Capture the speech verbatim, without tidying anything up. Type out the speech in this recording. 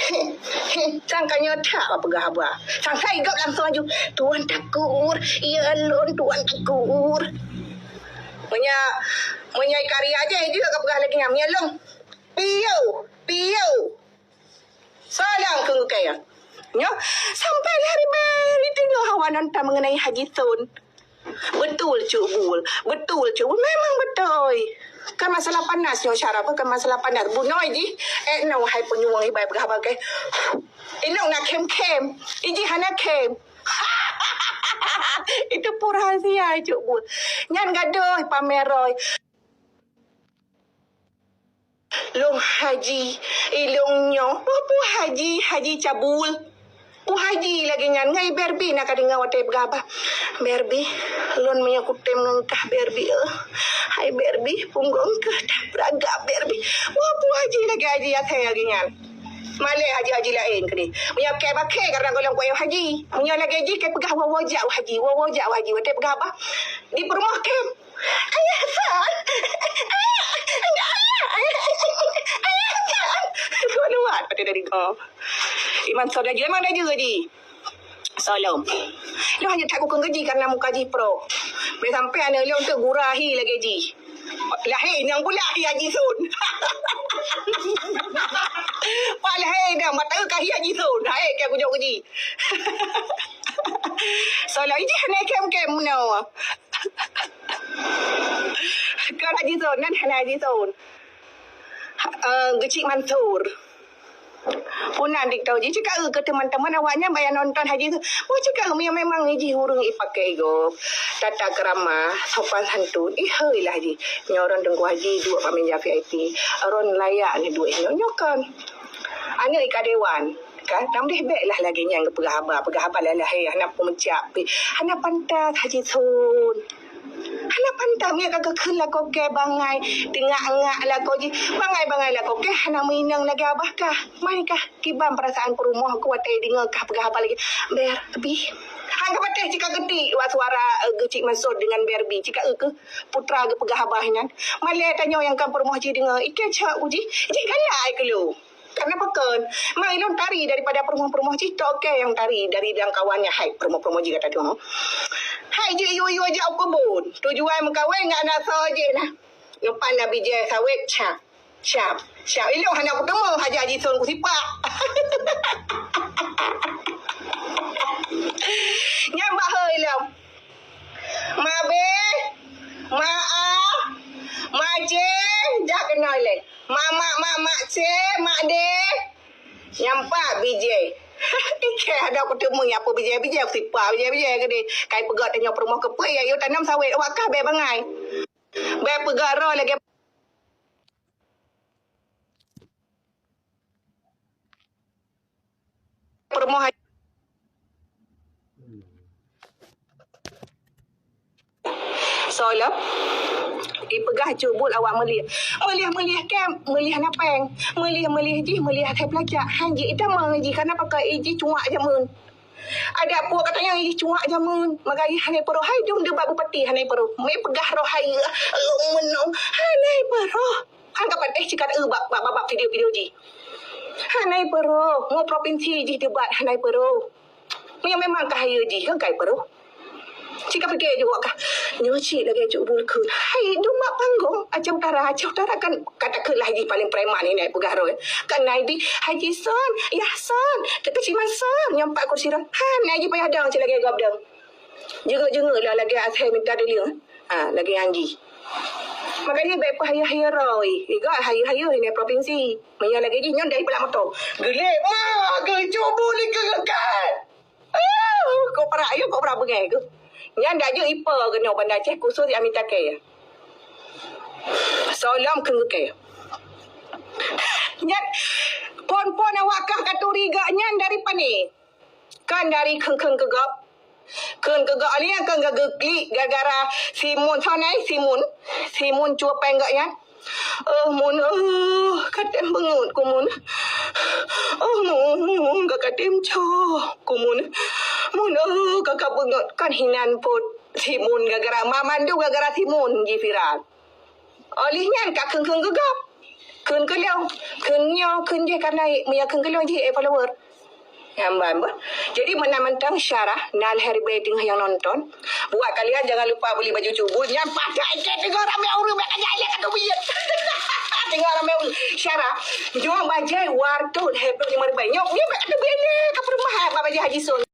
Sang ka nyoe that peugah haba. Sang sai gob langsung laju, "Tuan Takur, ya lôn Tuan Takur." Meunyo, meunyo i Kari aja juga ka peugah lagèe nyan, "Ya lôn, piu, piu." Salam keu kaya. Nyoe sampai lheuh ribèe ri teungoh hawa nonton mengenai Haji Thon. Betul, Cuk Bul. Betul, Cuk Bul. Memang beutôi. Kan masalah panas nyoe, syarab kan masalah panas. Bunoe jih, eh, nyoe hai penyueng ibai peugah bagai. Inong na khem-khem. Ijih hana khem. Itu pun rahasia, Cuk Bul. Nyan gadoh pamer roy. Lôn haji, ilôn nyoe, peue-peue haji, haji cabul. Peue haji lagèe nyan, ngai Barbie na ka deungö watèe peugah bah. Barbie, lôn meunyoe kutem ngon kah Barbie, eh. Hai Barbie, punggong keuh that beuragam Barbie. Peue-peue haji lagèe haji akhé lagèe nyan. Malèe haji-haji laén keudéh. Meunyoe kèe bakèe karena gohlom kuayong haji. Meunyoe lagèe jih kèe peugah woe-woe jak haji, woe-woe jak haji. Watèe peugah bah, di peurumoh khem. Ayah San! Ayah! Ayah! Ayah San! Luar-luar pada dari kau. Iman Soda je, memang dah je, Haji. Salam. Lu hanya tak kukung gaji karena muka ji pro. Bila sampai anak lu untuk gurah hi lagi ji. Lahir nyang pula hi Haji Sun. Pak lahir dah mata ka hi Haji Sun. Hai, kaya kujok gaji. Salam. Iji hana kem-kem no. Kon Haji Thon, nan hana Haji Thon. Eh, Geuchik Mansur. Pun nan TikTok jih, cit ka eu keu teman-teman awak nyan baya nonton Haji Thon. Oh, cit ka eu, memang jih ureueng ipakai gob tata krama, sopan santun. Ih, hei lah jih. Nyoe ureueng Teungku Haji duek bak meja V I P. Ureueng layak ni duek nyoe, nyoe kon. Aneuk i ka dewan. Kan, nam deh bèk lah lagèe nyan geupeugah haba, peugah haba lah lahé, hana peumeucak pih. Hana pantas Haji Sun. Hana pantas, meunyo ka geukheun lakoe kèe bangai, teungak-ngak lakoe jih. Bangai-bangai lakoe kèe hana meuinong lagèe abah kah. Mai kah kiban peurasaan peurumoh keu watèe deungö kah peugah haba lagèe, "Ber, bih." Han ka patéh cit ka geutik wak suara, eh, Geuchik Mansur deungon Barbie, cit ka eu keuh putra geupeugah haba nyan. Malèe tanyoe nyang kon peurumoh jih deungö, i kèe cok u jih, jih galak ai keu lôn. Karena pakon? Mai lôn tari daripada peurumoh-peurumoh jih, tok kèe nyang tari dari jangkauan nyan, hai peurumoh-peurumoh jih gata deungoe. Hai jih yue-yue jak u keubon. Tujuan meukawen ngon aneuk soe jih lah. Nyoe pan na bijèh sawét, cap, cap, cap. Ilôn hana kuteumé haja jih thon kusipak. Nyan bah hôi lom. Mak B, Mak A, Mak C, jak keunoe lé. Mak Mak, Mak Mak C, Mak D. Nyang pat bijèh. Ikèe adak kuteumé nyang peue bijèh-bijèh, sipa bijèh-bijèh keudéh. Kai peugöt tanyoe peurumoh keupeue, ya, yue tanom sawét, awak kah bèk bangai. Bèk peugöt roh lagèe peurumoh. Soe lom? Ipeugah cubul awak meulih. Meulih-meulih kèe, meulih na pèng. Meulih-meulih jih, meulih akhé peulacak. Han jih itamong jih, kana pakai jih cuak jameun. Adak puak katanya jih cuak jameun. Maka jih hana peuroh. Hai dum debat bupati hana peuroh. Meupeugah roh hai, eh, meunong. Hana peuroh. Han ka patéh sikat eu bak, bak, bak, bak video-video jih. Hana peuroh. Ngon propinsi jih debat hana peuroh. Meunyoe memang ka hayeue jih, kan kai peuroh. Cit ka pike jih awak kah. Nyoe cit lagèe cubul kheun. Hai, dum bak panggong. Aceh Utara, Aceh Utara kan kata kheun lah jih paling preman ini peugah roh. Kan nai bi, Haji Son, Yah Son, Keuchik Mansur, nyoe pat kursi roh. Han, nai jih payah dong cit lagèe gob dong. Jenguk-jenguk lah lagèe asai minta teulieng. Ha, lagèe nyan jih. Makanya bèk peuhayeue-hayeue roh. Iga hayeue-hayeue ini propinsi. Meunyoe lagèe jih nyoe dari peulat moto. Geulek ma, geucubu lingkeue geukat. Ah, kok perak, ya, kok perak beungai ke? Nyan dak jeuet ipo keunoe Banda Aceh khusus di Amita Care. Solom keu Care. Nyan pon-pon awak kah katuri gak nyan dari pane? Kan dari kheun-kheun keu gob. Kheun keu gob alèh nyan kan geuklik gara-gara Simun. Soe nai Simun? Simun cuba péng gak nyan. Oh, Mun, oh, katem beungeut ku, Mun. Oh, Mun, ka katem cok ku, Mun. Mun, oh, ka ka beungeut kan hinan put Simun gara-gara ma mandum gara-gara Simun ji viral. Oleh nyan ka kheun-kheun geugob. Kheun keuliau, kheun nyoe, kheun jih ka naik. Meunyoe kheun keuliau jih, eh, follower. Nyamban bah. Jadi, meunan mantong syarah, na lhèe ribèe teungoh nyang nonton. Buat kalian jangan lupa beli baju cubul. Nyan pakai ikat teungoh ramè ureueng bèk kajak ilèe ka teubiet. Teungoh ramè ureueng. Syarah, nyoe bajèe war tôt lhèe plôh limong ribèe. Nyoe, nyoe bèk ka teubiet lé, ka peurumahan bak bajèe Haji Son.